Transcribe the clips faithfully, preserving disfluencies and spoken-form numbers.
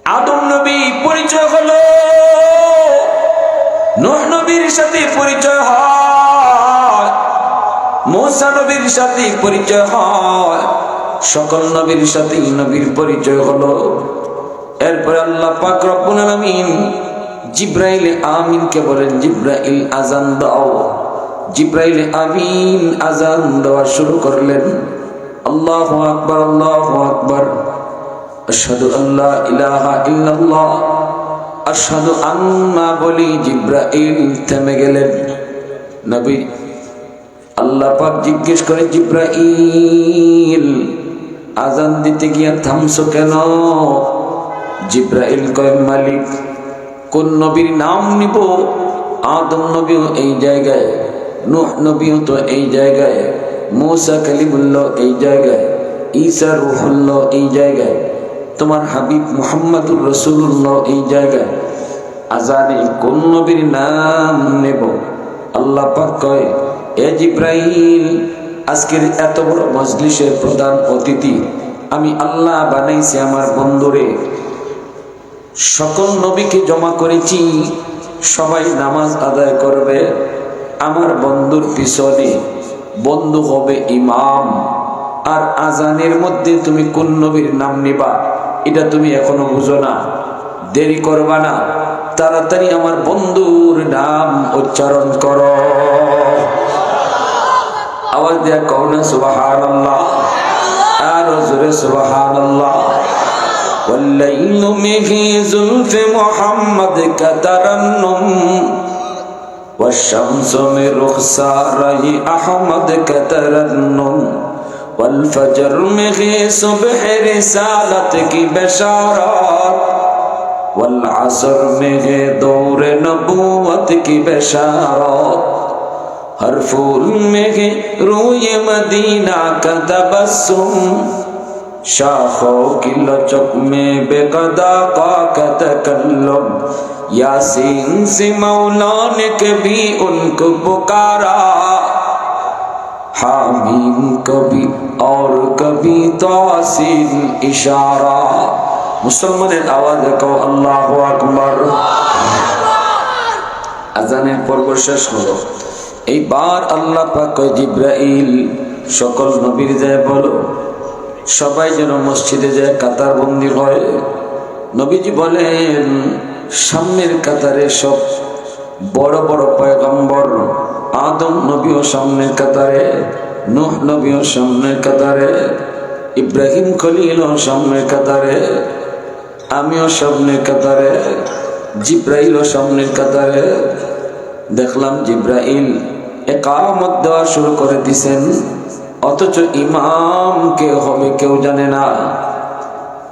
আদম নবী পরিচয় হলো, নূহ নবীর সাথে পরিচয় হয়, মুসা নবীর সাথে পরিচয় হয়, সকল নবীর সাথে নবীর পরিচয় হলো। এরপরে আল্লাহ পাক রব্বুল আলামিন জিব্রাইল আমিনকে বলেন, "জিব্রাইল, আজান দাও।" জিব্রাইল আমিন আজান দেওয়া শুরু করলেন। আল্লাহু আকবার, আল্লাহু আকবার। আশহাদু আল্লা ইলাহা ইল্লাল্লাহ, আশহাদু আন্না বলি জিব্রাইল থেমে গেলেন। নবী, আল্লাহ পাক জিজ্ঞেস করে, "জিব্রাইল, আজান দিতে গিয়া থামছো কেন?" জিব্রাইল কয়, "মালিক, কোন নবীর নাম নিব? আদম নবীও এই জায়গায়, নূহ নবীও তো এই জায়গায়, মুসা কালিমুল্লাহ এই জায়গায়, ঈসা রুহুল্লাহ এই জায়গায়, তোমার হাবিব মুহাম্মাদুর রাসূলুল্লাহ এই জায়গায়। আজানে কোন নবীর নাম নেব?" আল্লাহ পাক কয়, "এ জিব্রাইল, আজকের এত বড় মজলিসের প্রধান অতিথি আমি আল্লাহ বানাইছি আমার বন্ধুরে। সকল নবীকে জমা করেছি, সবাই নামাজ আদায় করবে আমার বন্ধুর পিছনে, বন্ধু হবে ইমাম। আর আজানের মধ্যে তুমি কোন নবীর নাম নিবা, এটা তুমি এখনো বুঝো না, দেরি করবা না, তাড়াতাড়ি আমার বন্ধুর নাম উচ্চারণ করো।" আওয়াজ দিয়া কও না সুবহানাল্লাহ, আরো জোরে সুবহানাল্লাহ। والليل مه زلف محمد كترنم، والشمس مه رخسارِ احمد كترنم، والفجر مه صبح رسالت کی بشارت، والعصر مه دور نبوت کی بشارت۔ ہر پھول میں ہے روئے مدینہ کا تبسم، شاخوں کی لچک میں بقد آقا کا تکلم۔ یاسین سے مولا نے کبھی ان کو پکارا، حامیم کبھی اور کبھی طٰسین اشارہ۔ মুসলমানের আওয়াজে কও, "আল্লাহু আকবার।" আজানের পর্ব শেষ হলো। এইবার আল্লাহ পাক কয়, "জিব্রাইল, সকল নবীর যায় বলো, সবাই যেন মসজিদে যায় কাতারবন্দি হয়।" নবীজি বলেন, "সামনের কাতারে সব বড় বড় পয়গম্বর, আদম নবীও সামনের কাতারে, নূহ নবীও সামনের কাতারে, ইব্রাহিম খলিলও সামনের কাতারে, আমিও সামনের কাতারে, জিব্রাইলও সামনের কাতারে।" দেখলাম জিব্রাইল একামত দেওয়া শুরু করে দিছেন, অথচ ইমাম কে হবে কেউ জানে না।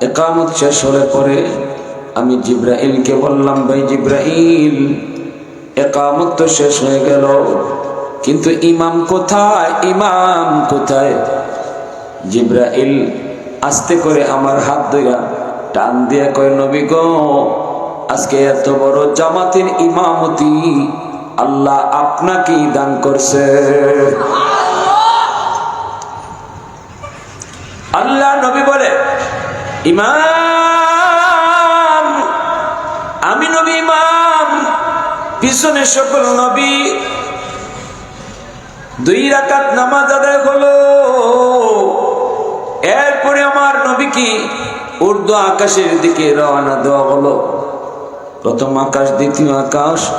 একামত শেষ হলে পরে আমি জিব্রাইলকে বললাম, "ভাই জিব্রাইল, একামত তো শেষ হয়ে গেল, কিন্তু ইমাম কোথায়? ইমাম কোথায়?" জিব্রাইল আস্তে করে আমার হাত ধইরা টান দিয়া কয়, "নবী গো, আজকে এত বড় জামাতের ইমামতি আল্লাহ আপনাকেই দান করছে।" আল্লাহ নবী বলে, "ইমাম, আমি নবী ইমাম, পিছনে সকল নবী।" দুই রাকাত নামাজ আদায় হলো। এরপরে আমার নবীকে ঊর্ধ্ব আকাশের দিকে রওনা দেওয়া হলো। প্রথম আকাশ, দ্বিতীয় আকাশ,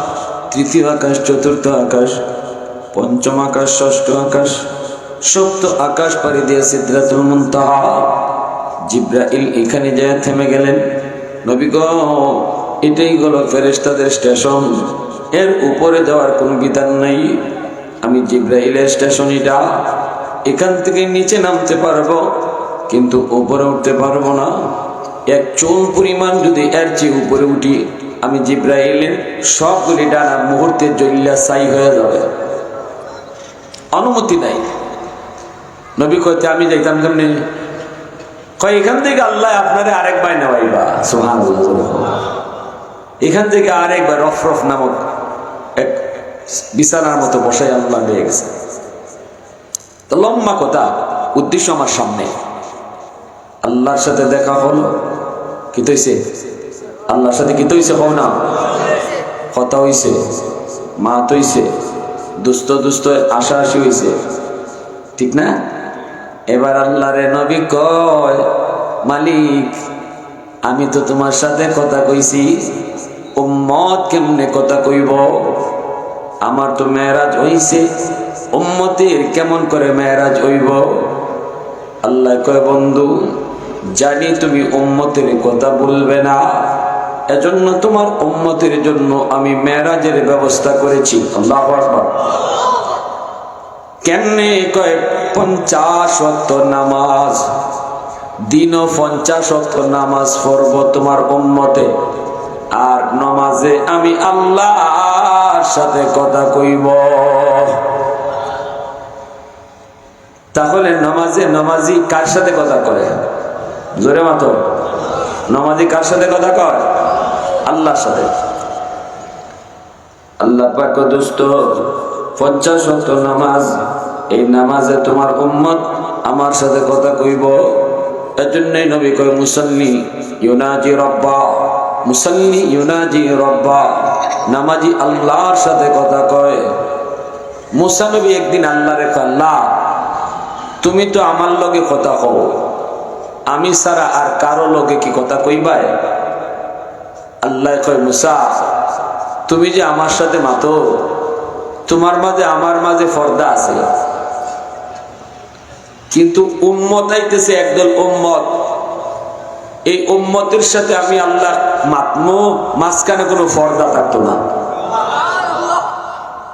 তৃতীয় আকাশ, চতুর্থ আকাশ, পঞ্চম আকাশ, ষষ্ঠ আকাশ, সপ্ত আকাশ পাড়ি দিয়ে সিদরাতুল মুনতাহা। জিব্রাইল এখানে যায় থেমে গেলেন। "নবী গো, এটাই হলো ফেরেশতাদের স্টেশন, এর উপরে যাওয়ার কোনো বিধান নেই।" আমি জিব্রাইলের স্টেশন এটা, এখান থেকে নিচে নামতে পারবো, কিন্তু উপরে উঠতে পারবো না। এক চুল পরিমাণ যদি এর চেয়ে উপরে উঠি, আমি জিব্রাইলের সবগুলি ডানা মুহূর্তে জ্বলিয়া ছাই হয়ে যাবে, অনুমতি নাই। নবী কইতে, "আমি যাইতাম কেমনে?" কয়, "এখান থেকে আল্লাহ আপনারে আরেকবার নেওয়াইবা।" সুবহানাল্লাহ। এখান থেকে আরেকবার রফরফ নামক এক বিছানার মতো বসাই আল্লাহ নিয়ে গেছে। তো লম্বা কথা, উদ্দেশ্য আমার সামনে। আল্লাহর সাথে দেখা হলো, কি তো হইছে? আল্লাহর সাথে কিতা অইছে, কও না? কথা অইছে, মাত অইছে, দুস্ত দুস্ত আশাআশি অইছে, ঠিক না? এবার আল্লাহরে নবী কয়, "মালিক, আমি তো তুমার সাথে কথা কইছি, উম্মত কেমনে কথা কইবো? আমার তো মেরাজ অইছে, উম্মতের কেমন করে মেরাজ অইবো?" আল্লায় কয়, "বন্ধু, জানি তুমি উম্মতের কথা ভুলবে না, এজন্য তুমার উম্মতের জন্য আমি মেরাজের ব্যবস্থা করেছি।" আল্লাহু আকবার। কেমনে? কয়, "পঞ্চাশ ওয়াক্ত নামাজ, দিনও পঞ্চাশ ওয়াক্ত নামাজ পড়বো তুমার উম্মতে, আর নামাজে আমি আল্লাহর সাথে কথা কইবো।" তাহলে নামাজে নামাজি কার সাথে কথা কয়? জোরে মাতো। নামাজি কার সাথে কথা কয়? আল্লাহর সাথে। আল্লাহ পাক কয়, "দোস্ত, পঞ্চাশ ওয়াক্ত নামাজ, এই নামাজে তুমার উম্মত আমার সাথে কথা কইবো।" এজন্যই নবী কয়, "মুসল্লি ইউনাজি রব্বা, মুসল্লি ইউনাজি রব্বা।" নামাজি আল্লাহর সাথে কথা কয়। মুসা নবী একদিন আল্লাহরে কয়, "আল্লাহ, তুমি তো আমার লগে কথা কও, আমি ছাড়া আর কারো লগে কি কথা কইবায়?" আল্লায় কয়, "মুসা, তুমি যে আমার সাথে মাতো, তুমার মাঝে আমার মাঝে পর্দা আছে, কিন্তু উম্মত আইতেছে একদল উম্মত, এই উম্মতের সাথে আমি আল্লাহ মাতমু, মাঝখানে কোনো পর্দা থাকতো না।"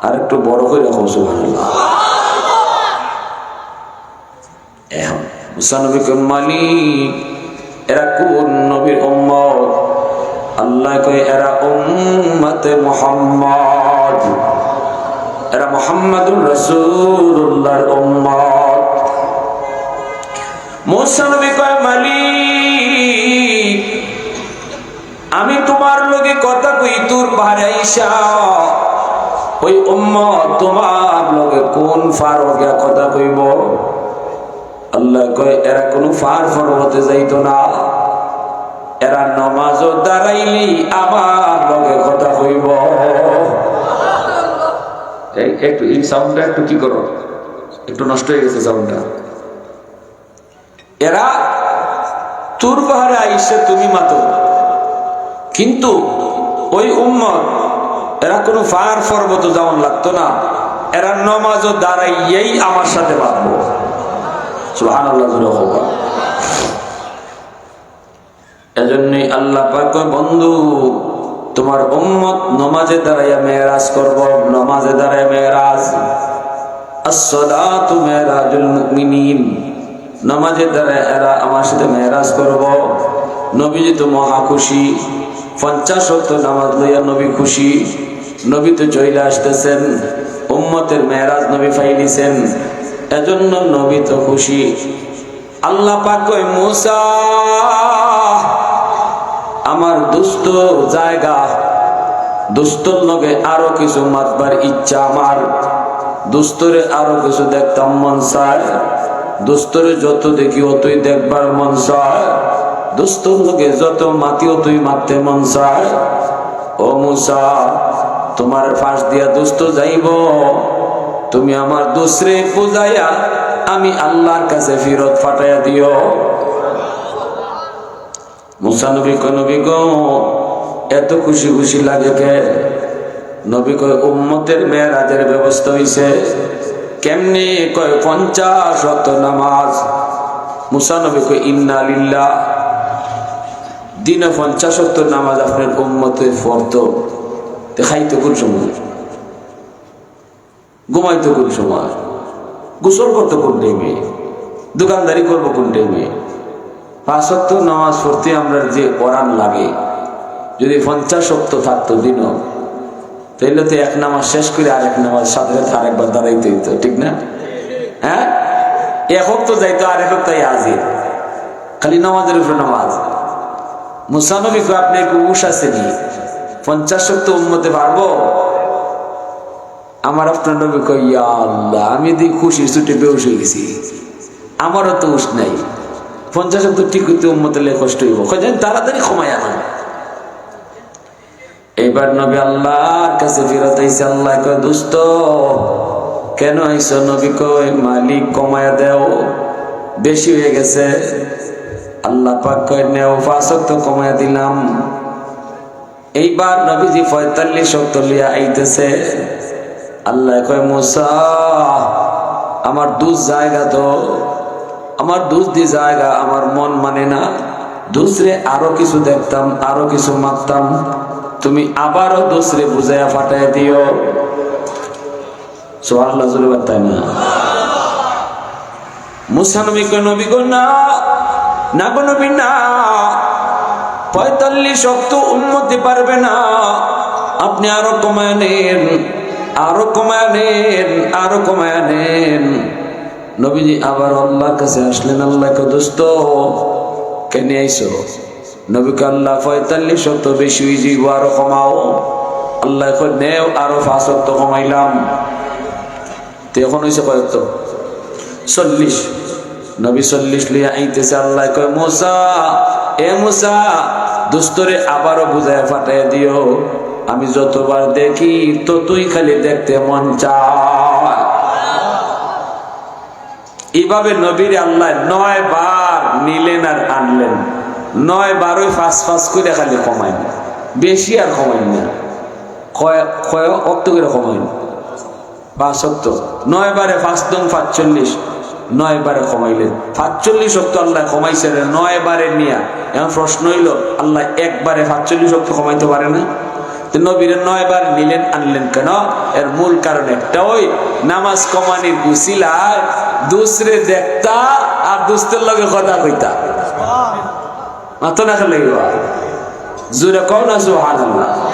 আর একটু বড় কইরা কও, সুবহানাল্লাহ। এখন মুসা নবী কয়, "মালিক, এরা কোন নবীর উম্মত?" আল্লায় কয়, "এরা উম্মতে মুহাম্মদ, এরা মুহাম্মাদুর রাসূলুল্লাহর উম্মত।" মুসা নবী কয়, "মালিক, আমি তুমার লগে কথা কই, তুর পাহাড়ে আইসা ওই উম্মত তুমার লগে কোন পাহাড়ো গিয়া কথা কইবো?" আল্লায় কয়, "এরা কোনো পাহাড় পর্বতে যাইতো না, এরা নামাজো দাঁড়াইলেই আমার লগে কথা কইবো।" এই একটু, এই সাউন্ডটা একটু কি করো, একটু নষ্ট অই গেছে সাউন্ডটা। এরা তুর পাহাড়ে আইসে তুমি মাতো, কিন্তু ওই উম্মত, এরা কোনো পাহাড় পর্বত যাওন লাগতো না, এরা নমাজও দাঁড়াইয়াই আমার সাথে মাতবো। সুবহানাল্লাহ, জোরে কও। এজন্যই আল্লাহ পাক কয়, "বন্ধু, তোমার উম্মত নমাজে দাঁড়াইয়া মেরাজ করবো, নমাজে দাঁড়াইয়া মেরাজ।" আসসালাতু মেরাজুল মুমিনিন। নামাজের দ্বারা এরা আমার সাথে মেরাজ করবো। নবীজি তো মহা খুশি, পঞ্চাশ ওয়াক্ত নামাজ লইয়া নবী খুশি। নবী তো চইলা আসতেছেন, উম্মতের মেরাজ নবী পাইলিছেন, এজন্য নবী তো খুশি। আল্লাহ পাক কয়, "মুসা, আমার দুস্ত জাগা, দুস্তর লগে আরো কিছু মাতবার ইচ্ছা আমার, দুস্তরে আরো কিছু দেখতাম মন চায়, দুস্তরে যত দেখি অতই দেখবার মন চায়, দুস্তর লগে যত মাতি অতই মাততে মন চায়। ও মুসা, তোমার পাশ দিয়া দুস্ত যাইবো, তুমি আমার দুস্তরে বুঝাইয়া আমি আল্লাহর কাছে ফিরত পাঠাইয়া দিও।" মুসা নবী কয়, "নবী গো, এত খুশি খুশি লাগে কে?" নবী কয়, "উম্মতের মেরাজের ব্যবস্থা অইছে।" "কেমনে?" কয়, "পঞ্চাশ ওয়াক্ত নামাজ।" মুসা নবী কয়, "ইন্না লিল্লাহ।" দিনে পঞ্চাশ ওয়াক্ত নামাজ আপনার উম্মতে পড়তো, তে খাইতো কোন সময়? ঘুমাইতো কোন সময়? গোসল করতো কোন টাইমে? দোকানদারি করবো কোন টাইমে? পাঁচ ওয়াক্ত নামাজ পড়তে আমরার যে পরাণ লাগে, যদি পঞ্চাশ ওয়াক্ত থাকতো দিনও, তাইলে তো এক নামাজ শেষ করি আরেক নামাজ সাথে সাথে আরেকবার দাঁড়াইতে অইতো, ঠিক না? হ্যাঁ, এক ওয়াক্ত যাইতো, আরেক ওয়াক্ত হাজির, খালি নামাজের উপরে নামাজ। মুসা নবী কয়, "আপনি একটু হুশ আছে নি? পঞ্চাশ ওয়াক্ত উম্মতে পারবো?" আমার আপনার নবী কয়, "ইয়া আল্লাহ, আমি দি খুশি ছুটে বেহুশ অই গেছি, আমারও তো হুশ নাই। পঞ্চাশ ওয়াক্ত ঠিক করতে উম্মতের লেগে কষ্ট অইবো।" কয়, "যেন তাড়াতাড়ি কমাই আনো।" এবার নবী আল্লাহর কাছে ফিরত আইছে। আল্লায় কয়, "দোস্ত, কেনে আইছো?" নবী কয়, "মালিক, কমায়া দেও, বেশি অইয়া গেছে।" আল্লাহ পাক কয়, "নেও, পাঁচ ওয়াক্ত কমায়া দিলাম।" এইবার নবীজি পঁয়তাল্লিশ ওয়াক্ত লইয়া আইতেছে। আল্লায় কয়, "মুসা, আমার দুষ জায়গা তো, আমার দুষ দি জায়গা, আমার মন মানে না। দুষরে আরো কিছু দেখতাম, আরো কিছু মাততাম, তুমি আবারও দুষরে বুঝাইয়া ফাটাই দিও।" সুবহানাল্লাহ, জোরে বলতেন না। মুসা নবী কয়, "নবী গো, না, না গো নবী, না, পঁয়তাল্লিশ ওয়াক্ত উম্মতে পারবে না, আপনি আরো কমায় নেন, আরো কমায় নেন, আরো কমায় নেন।" নবীজি আবার আল্লাহর কাছে আসলেন। আল্লায় কয়, "দোস্ত, কেনে আইছো?" নবী কয়, "আল্লাহ, পঁয়তাল্লিশ ওয়াক্ত বেশি অইযিবো, আরো কমাও।" আল্লায় কয়, "নেও, আরো পাঁচ ওয়াক্ত কমাইলাম।" তে এখন অইছে কয় ওয়াক্ত? চল্লিশ। নবী চল্লিশ লইয়া আইতেছে। আল্লায় কয়, "মুসা, এ মুসা, দোস্তরে আবারও বুঝাইয়া ফাটাই দিও, আমি যতবার দেখি ততই খালি দেখতে মন চায়।" এইভাবে নবীরে আল্লায় নয় বার নিলেন আর আনলেন। নয় বারই পাঁচ পাঁচ করিয়া খালি কমাইন, বেশি আর কমাইন না। কয়, কয় ওয়াক্ত করিয়া কমাইন? পাঁচ ওয়াক্ত। নয় বারে পাঁচ নং পাঁচচল্লিশ, নয় বারে কমাইলেন। পাঁচচল্লিশ ওয়াক্ত আল্লায় কমাইছে রে, নয় বারে নিয়া। এখন প্রশ্ন অইলো, আল্লায় একবারে পাঁচচল্লিশ ওয়াক্ত কমাইতে পারে না? তো নবীরে নয় বার নিলেন, আনলেন কেনে? এর মূল কারণ একটাউ, নামাজ কমানির উছিলায় দুষরে দেখতা আর দোস্তর লগে কথা কইতা। মাতো না খালি বা। জোরে কও না সুবহানাল্লাহ।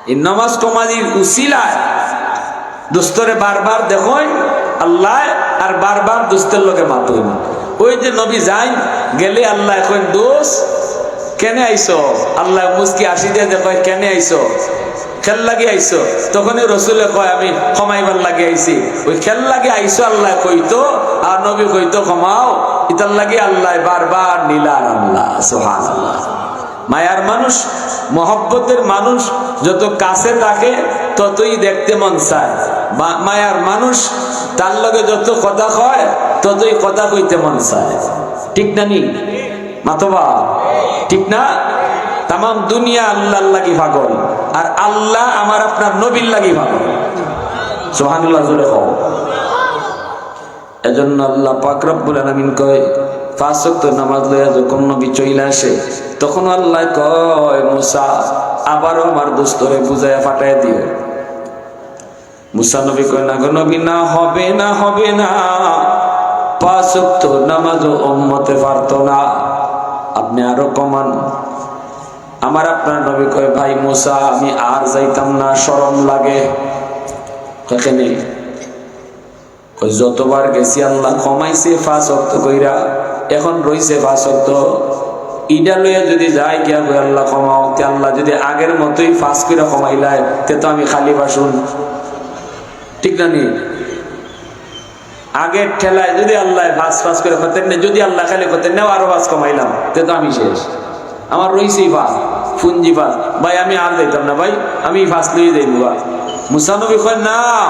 এই নামাজ কমানির উছিলায় দোস্তরে বারবার দেখইন আল্লায়, আর বারবার দোস্তর লগে মাতইন। ওই যে নবী যাইন, গেলে আল্লায় কইন, "দোস্ত, কেনে আইছো?" আল্লায় মুচকি হাসি দিয়া কয়, "কেনে আইছো? কের লাগি আইছো?" তখনই রসুলে কয়, "আমি কমাইবার লাগি আইছি।" ওই কের লাগি আইছো আল্লায় কইতো, আর নবী কইতো, "কমাও।" ইতার লাগি আল্লায় বারবার নিলা আর আনলা। সুবহানাল্লাহ। মায়ার মানুষ, মহব্বতের মানুষ যত কাছে থাকে, ততই দেখতে মন চায়। মা-, মায়ার মানুষ, তার লগে যত কথা কয়, ততই কথা কইতে মন চায়। ঠিক না নি? মাতবা, ঠিক না? তামাম দুনিয়া আল্লাহর লাগি পাগল, আর আল্লাহ আমার আপনার নবীর লাগি পাগল। সুবহানাল্লাহ, জোরে কও। এজন্য আল্লাহ পাক রব্বুল আলামিন কয়, পাঁচ ওয়াক্ত নামাজ লইয়া যখন নবী চইলা আসে, তখন আল্লায় কয়, "মুসা, আবারও আমার দোস্তরে বুঝাইয়া ফাটাই দিও।" মুসা নবী কয়, "না গো নবী, না, হবে না, হবে না, পাঁচ ওয়াক্ত নামাজও উম্মতে পারতো না, আপনি আরো কমান।" আমার আপনার নবী কয়, "ভাই মুসা, আমি আর যাইতাম না, শরম লাগে।" কয়, "কেনে?" কয়, "যতবার গেছি আল্লাহ কমাইছে পাঁচ ওয়াক্ত কইরা, এখন রইছে পাঁচ ওয়াক্ত। ইডা লইয়া যদি যাই গিয়া কই আল্লাহ কমাও, তে আল্লাহ যদি আগের মতোই পাঁচ কইরা কমাইলায়, তে তো আমি খালি বাসন।" ঠিক না নি? আগের ঠেলায় যদি আল্লাহ পাঁচ পাঁচ করি কইতেন না, যদি আল্লাহ খালি কইতেন না, "আরো পাঁচ কমাইলাম", তে তো আমি শেষ। আমার রইছেই পাঁচ, পুঞ্জি পাঁচ। ভাই, আমি আর যাইতাম না ভাই, আমি পাঁচ লইয়া যাইমু বা। মুসা নবী কয়, "না,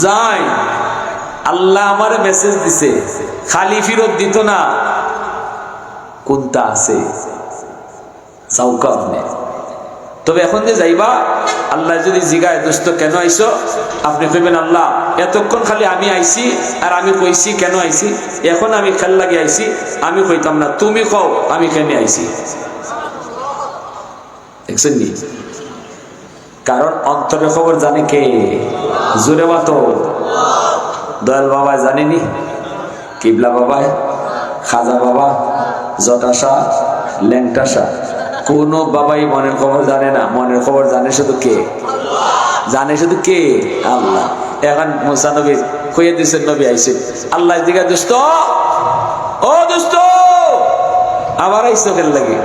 যাই, আল্লাহ আমারে মেসেজ দিছে, খালি ফিরত দিত না, কুন্তা আছে, যাউক্কা আপনে।" তবে এখন যে যাইবা, আল্লায় যদি জিগায়, "দোস্ত, কেনে আইছো?" আপনে কইবেন, "আল্লাহ, এতক্ষণ খালি আমি আইছি আর আমি কইছি কেনে আইছি, এখন আমি কের লাগি আইছি আমি কইতাম না, তুমি কও আমি কেনে আইছি।" দেখছেন নি? কারণ অন্তরের খবর জানে কে? জোরে মাতো। দয়াল বাবায় জানে নি? কিবলা বাবায়, খাজা বাবা, জটা শাহ, ল্যাংটা শাহ, কোনো বাবাই মনের খবর জানে না। মনের খবর জানে শুধু কে? জানে শুধু কে? আল্লাহ। এখন মুসা নবী কইয়া দিছেন, নবী আইছে। আল্লায় জিগায়, "দোস্ত, ও দোস্ত, আবার আইছো কের লাগি?"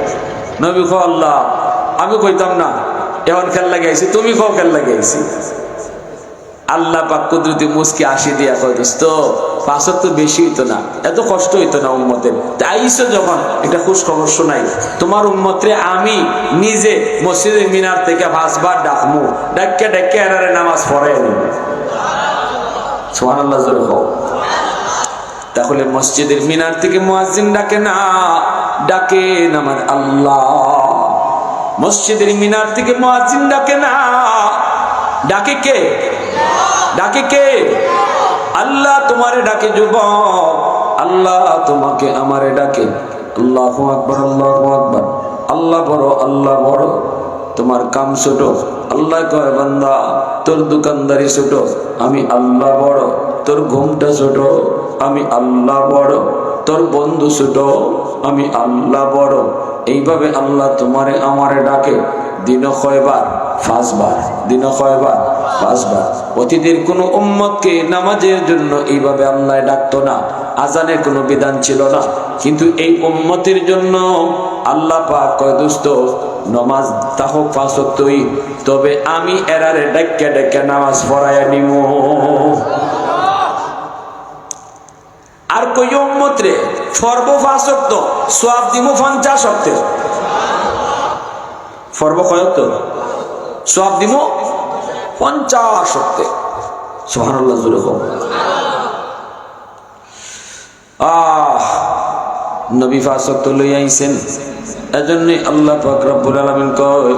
নবী কয়, "আল্লাহ, আমি কইতাম না, এখন কের লাগি আইছি, তুমি কও কের লাগি আইছি।" আল্লাহ পাক কুদরতি মুচকি হাসি দিয়া কয়, "দোস্ত, পাঁচ ওয়াক্ত বেশি অইতো না, এত কষ্ট অইতো না উম্মতের। তে আইছো যখন, একটা খুশ খবর শোনাই। তোমার উম্মতরে আমি নিজে মসজিদের মিনার থেকে পাঁচবার ডাকমু, ডাকিয়া ডাকিয়া এরারে নামাজ পড়াই নিমু।" সুবহানাল্লাহ, জোরে কও। তাহলে মসজিদের মিনার থেকে মুয়াজ্জিন ডাকে না, ডাকেন আমার আল্লাহ। মসজিদের মিনার থেকে মুয়াজ্জিন ডাকে না, ডাকে কে? ডাকে কে? আল্লাহ তোমারে ডাকে যুবক, আল্লাহ তোমাকে আমারে ডাকে। আল্লাহু আকবার, আল্লাহু আকবার। আল্লাহ বড়, আল্লাহ বড়। তোমার কাম ছোট। আল্লাহ কয়, "বান্দা, তোর দোকানদারি ছোট, আমি আল্লাহ বড়। তোর ঘুমটা ছোট, আমি আল্লাহ বড়। তোর বন্ধু ছোট, আমি আল্লাহ বড়।" এইভাবে আল্লাহ তোমারে আমারে ডাকে। দিনো কয়বার? পাঁচবার। দিনো কয়বার? পাঁচবার। অতীতের কোনো উম্মতকে নামাজের জন্য এইভাবে আল্লাহ ডাকতো না, আজানের কোনো বিধান ছিল না, কিন্তু এই উম্মতের জন্য আল্লাহ পাক কয়, "দোস্ত, নমাজ তা হোক পাঁচ ওয়াক্তই, তবে আমি এরারে ডাকিয়া ডাকিয়া নামাজ পড়াইয়া নিমু।" আর কই, "উম্মতরে, পড়বো পাঁচ ওয়াক্ত, সওয়াব দিমু পঞ্চাশ ওয়াক্তে।" পড়বো কয় ওয়াক্ত? সওয়াব দিমু পঞ্চাশ ওয়াক্তে। সুবহানাল্লাহ, জোরে কও। আহ, নবী পাঁচ ওয়াক্ত লই আইছেন। এজন্যই আল্লাহ পাক রব্বুল আলামিন কয়,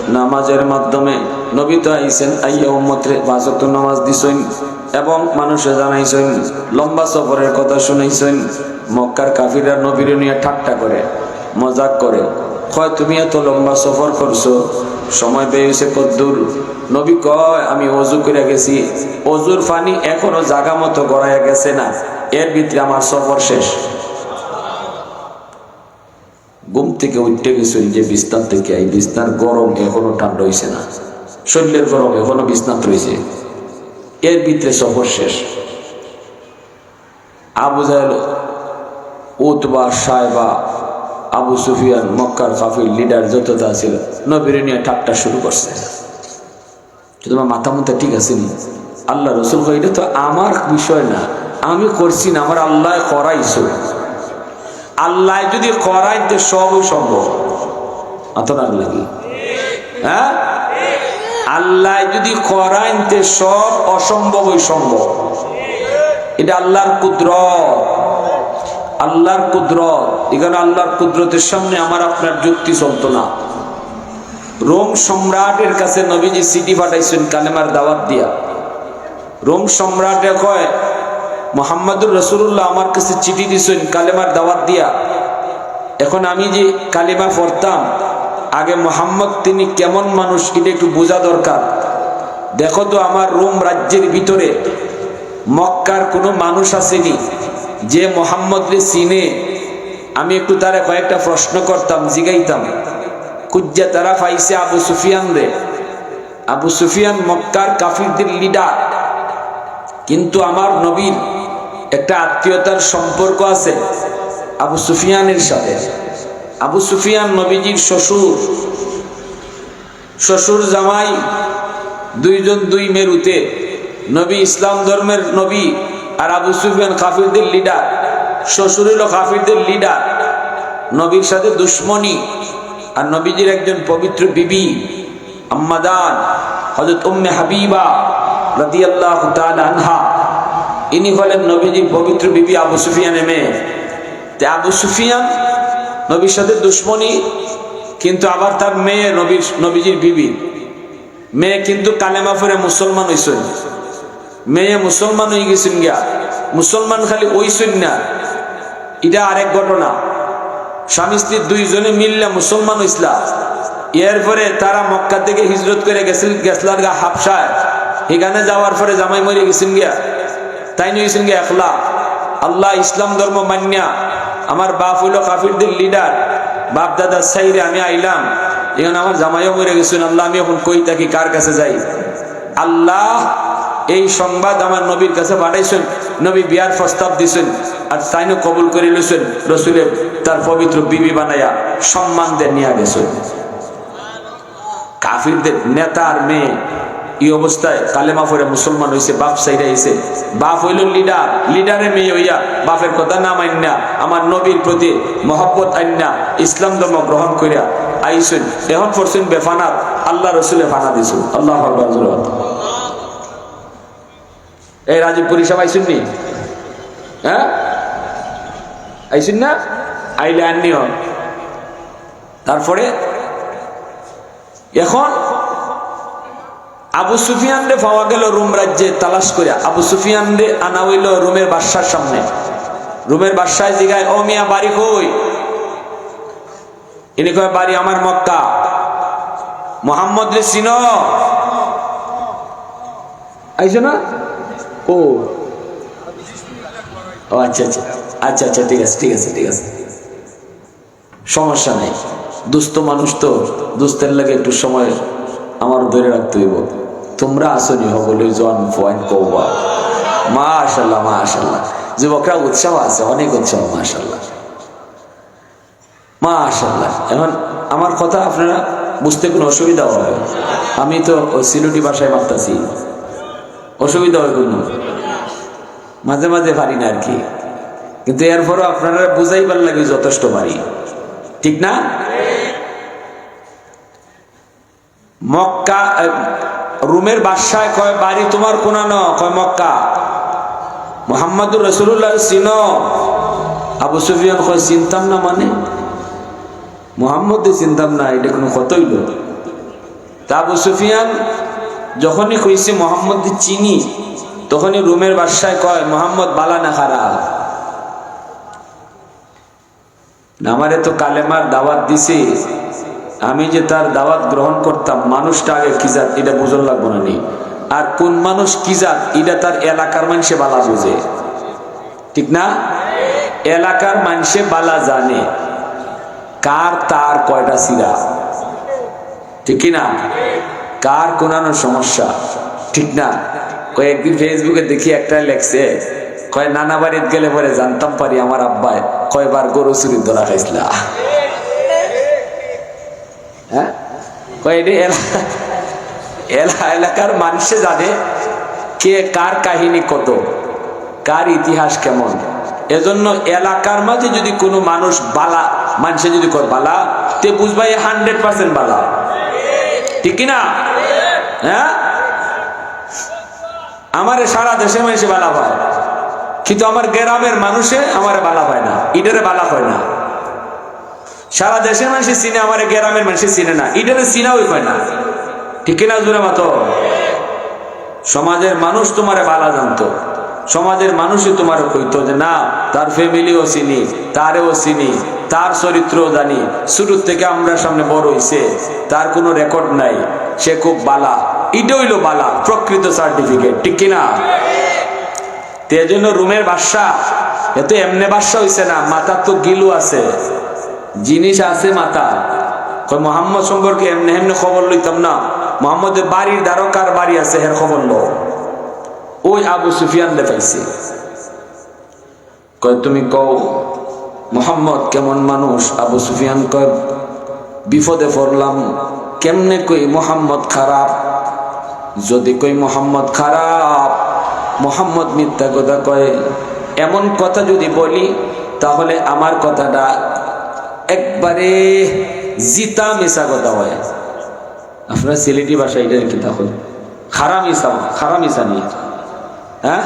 নামাজের মাধ্যমে নবী তো আইছেন, আইয়া উম্মতরে পাঁচ ওয়াক্ত নামাজ দিছইন এবং মানুষে জানাইছইন, লম্বা সফরের কথা শুনাইছইন। মক্কার কাফিররা নবীরে নিয়া ঠাট্টা করে, মজাক করে, কয়, "তুমি এত লম্বা সফর করছো, সময় ব্যয় হইছে কদ্দুর?" নবী কয়, "আমি অজু করিয়া গেছি, অজুর পানি এখনো জাগা মতো গড়াইয়া গেছে না, এর ভিতরে আমার সফর শেষ।" ঘুম থেকে উঠতে গেছইন যে বিছনার থেকে, এই বিছনার গরম এখনো ঠান্ডা হইছে না, শরীরের গরম এখনো বিছনাত রইছে, এর ভিতরে সফর শেষ। আবু জাহেল, উতবা, শায়বা, আবু সুফিয়ান, মক্কার কাফির লিডার যততা আছিল, নবীরে নিয়া ঠাট্টা শুরু করছে। তো তোমার মাথা মুথা ঠিক আছে নি? আল্লাহ রসুল কয়, "এটা তো আমার বিষয় না, আমি করছি না, আমার আল্লাহ করাইছো।" আল্লাহ যদি করাইন তে সবই সম্ভব। মাথা রাখ লাগি, হ্যাঁ? আল্লাহ যদি করাইন তে সব অসম্ভবই সম্ভব। এটা আল্লাহর কুদরত, আল্লাহর কুদরত। এখানে আল্লাহর কুদরতের সামনে আমার আপনার যুক্তি চলতো না। রোম সম্রাটের কাছে নবীজি চিঠি পাঠাইছেন কালেমার দাওয়াত দিয়া। রোম সম্রাটে কয়, "মোহাম্মদুর রাসূলুল্লাহ আমার কাছে চিঠি দিছেন কালেমার দাওয়াত দিয়া। এখন আমি যে কালেমা পড়তাম, আগে মোহাম্মদ তিনি কেমন মানুষ, এটা একটু বোঝা দরকার। দেখো তো, আমার রোম রাজ্যের ভিতরে মক্কার কোনো মানুষ আছেনি যে মোহাম্মদরে চিনে? আমি একটু তারে কয়েকটা প্রশ্ন করতাম, জিগাইতাম।" খুঁজিয়া তারা পাইছে আবু সুফিয়ানরে। আবু সুফিয়ান মক্কার কাফিরদের লিডার, কিন্তু আমার নবীর একটা আত্মীয়তার সম্পর্ক আছে আবু সুফিয়ানের সাথে। আবু সুফিয়ান নবীজির শ্বশুর, শ্বশুর জামাই দুইজন দুই মেরুতে। নবী ইসলাম ধর্মের নবী, আর আবু সুফিয়ান কাফিরদের লিডার। শ্বশুর হলো কাফিরদের লিডার, নবীর সাথে দুশমনি। আর নবীজির একজন পবিত্র বিবি আম্মাজান হযরত উম্মে হাবিবা রাদিয়াল্লাহু তাআলা আনহা, ইনি হলেন নবীজির পবিত্র বিবি আবু সুফিয়ানের মেয়ে। তে আবু সুফিয়ান নবীর সাথে দুশমনি, কিন্তু আবার তার মেয়ে নবীর, নবীজির বিবি। মেয়ে কিন্তু কালেমা পড়ে মুসলমান হইছেন। মেয়ে মুসলমান হয়ে গেছেন গিয়া। মুসলমান খালি হইছেন না, এটা আরেক ঘটনা। স্বামী স্ত্রী দুইজনে মিললে মুসলমান হইছলা। এরপরে তারা মক্কা থেকে হিজরত করে গেছিল, গেছলার গা হাবশায়। এখানে যাওয়ার পরে জামাই মরে গেছেন গিয়া। তাইন হইছেন গিয়া একলা। আল্লাহ ইসলাম ধর্ম মান্যা, আমার বাপ হইল কাফিরদের লিডার, বাপ দাদা সাইরে আমি আইলাম, এখন আমার জামাইও মরে গেছেন, আল্লাহ আমি এখন কই থাকি, কার কাছে যাই? আল্লাহ এই সংবাদ আমার নবীর কাছে পাঠাইছেন, নবী বিয়ার প্রস্তাব দিছেন, আর তাইনও কবুল করে লইছেন, রসুলে তার পবিত্র বিবি বানাইয়া সম্মান দিয়ে নিয়ে গেছেন। কাফিরদের নেতার মেয়ে, এই অবস্থায় কালেমা পড়ে মুসলমান অইছে, বাপ ছাইড়া আইছে। বাপ অইলো লিডার, লিডারে মেয়ে অইয়া বাপের কথা না মাইন্না, আমার নবীর প্রতি মহব্বত আইন্না ইসলাম ধর্ম গ্রহণ করিয়া আইছইন। এখন পড়ছইন বেফানাত, আল্লাহ রসুলে ফানা দিছইন। আল্লাহু আকবার, জোরে বলো। এই রাজীবপুরী সাব আইছইন নি? হ্যাঁ, আইছইন না? আইলে আননি হন। তারপরে এখন আবু সুফিয়ানরে পাওয়া গেল রোম রাজ্যে তালাশ করিয়া। আবু সুফিয়ানরে আনা অইলো রোমের বাদশার সামনে। রোমের বাদশায় জিগায়, "ও মিয়া, বাড়ি কই?" ইনি কয়, "বাড়ি আমার মক্কা।" "মোহাম্মদরে চিনো?" আইছো না? ও, ও আচ্ছা, আচ্ছা, আচ্ছা, আচ্ছা, ঠিক আছে, ঠিক আছে, ঠিক আছে। সমস্যা নাই, দুস্থ মানুষ তো, দুস্থের লাগি একটু সময় আমার ধরে রাখতে হইব। তোমরা আসনি হবলে জোয়ান ফোয়ান কৌবা। মাশাল্লাহ, মাশাল্লাহ। যুবকরা উৎসাহ আছে, অনেক উৎসাহ, মাশাল্লাহ, মাশাল্লাহ। এখন আমার কথা আপনারা বুঝতে কোনো অসুবিধা হবে? আমি তো ওই সিলেটি ভাষায় মারতাছি, অসুবিধা হয় কোনো? মাঝে মাঝে পারি না আর কি, কিন্তু এরপরও আপনারা বুঝাইবার লাগি যথেষ্ট পারি, ঠিক না? মক্কা, এ, রোমের বাদশায় কয়, "বাড়ি তোমার কোনানো?" কয়, "মক্কা।" "মোহাম্মদুর রাসূলুল্লাহ চিনো?" আবু সুফিয়ান কয়, "চিনতাম না মানে?" মোহাম্মদ চিনতাম না, এটা কোনো কথা হইল? তা আবু সুফিয়ান যখনই কইছে মোহাম্মদ চিনি, তখনই রোমের বাদশায় কয়, "মোহাম্মদ বালা না খারাপ?" আমারে তো কালেমার দাওয়াত দিছে, আমি যে তার দাওয়াত গ্রহণ করতাম, মানুষটা আগে কি জাত, এটা বুঝন লাগবো না নি? আর কোন মানুষ কি জাত, এটা তার এলাকার মানুষে বালা বুঝে, ঠিক না? এলাকার মানুষে বালা জানে কার তার কয়টা সিরা, ঠিক কি না? কার কোনানো সমস্যা, ঠিক না? কয়েকদিন ফেসবুকে দেখি একটা লেখছে, কয়, "নানা বাড়িত গেলে পরে জানতাম পারি আমার আব্বায় কয়বার গরু চুরির ধরা খাইছিলা।" হ্যাঁ, কয়, "এটা এলা-, এলা-, এলাকার মানুষে জানে কে কার কাহিনী কত।" কার ইতিহাস কেমন। এজন্য এলাকার মাঝে যদি কোনো মানুষ বালা, মানুষে যদি কয় বালা, তে বুঝবা এ হান্ড্রেড পার্সেন্ট বালা, ঠিক কি না? হ্যাঁ, আমারে সারা দেশে মানুষে বালা পায়, কিন্তু আমার গ্রামের মানুষে আমারে বালা পায় না, ইটারে বালা কয় না। সারা দেশের মানুষে চিনে, আমারে গ্রামের মানুষে চিনে না, ইটারে চিনাও কয় না, ঠিক কি না? জোরে মাতো। সমাজের মানুষ তোমারে বালা জানতো, সমাজের মানুষই তোমারে কইতো যে, "না, তার ফ্যামিলিও চিনি, তারেও চিনি, তার চরিত্রও জানি, শুরু থেকে আমরা সামনে বড় হইছে, তার কোনো রেকর্ড নাই, সে খুব বালা।" এটা হইলো বালা, প্রকৃত সার্টিফিকেট, ঠিক কি না? তে এজন্য রোমের বাদশা, এ তো এমনে বাদশা হইছে না, মাথার তো গিলু আছে, জিনিস আছে মাথা। কয়, "মোহাম্মদ সম্পর্কে এমনে এমনে খবর লইতাম না, মোহাম্মদের বাড়ির ধারো কার বাড়ি আছে, এর খবর লও।" ওই আবু সুফিয়ান দেখাইছে, কয়, "তুমি কও মোহাম্মদ কেমন মানুষ?" আবু সুফিয়ান কয়, "বিপদে পড়লাম, কেমনে কই মোহাম্মদ খারাপ? যদি কই মোহাম্মদ খারাপ, মোহাম্মদ মিথ্যা কথা কয়, এমন কথা যদি বলি, তাহলে আমার কথাটা একবারে জিতা মিছা কথা হয়।" আপনার সিলেটি ভাষা এটা কিতা কয়? খারা মিছা, খারা মিছা নি? হ্যাঁ?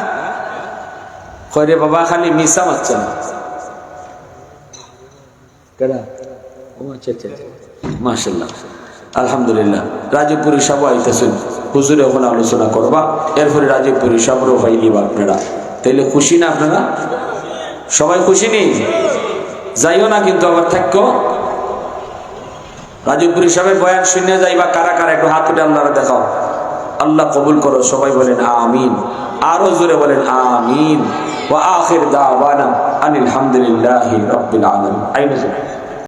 কয়, "রে বাবা, খালি মিছা মাতছে না।" কেডা? ও আচ্ছা, আচ্ছা, আচ্ছা। মাশাআল্লাহ। আলহামদুলিল্লাহ। রাজীবপুরী সাহেব আইতেছেন। হুজুরে এখন আলোচনা করবা। এরপরে রাজীবপুরী সাহেবরও পাইলিবা আপনারা। তাইলে খুশি না আপনারা? সবাই খুশি নি? যাইও না কিন্তু আবার থাকো। রাজীবপুরী সাহেবের বয়ান শুনে যাইবা কারা কারা, একটু হাত উঠে আল্লাহরে দেখাও। আল্লাহ কবুল করো, সবাই বলেন আমিন। আরো জোরে বলেন আমিন। ওয়া আখির দাওয়ানা আনিল হামদুলিল্লাহি রাব্বিল আলামিন। আইন আছে।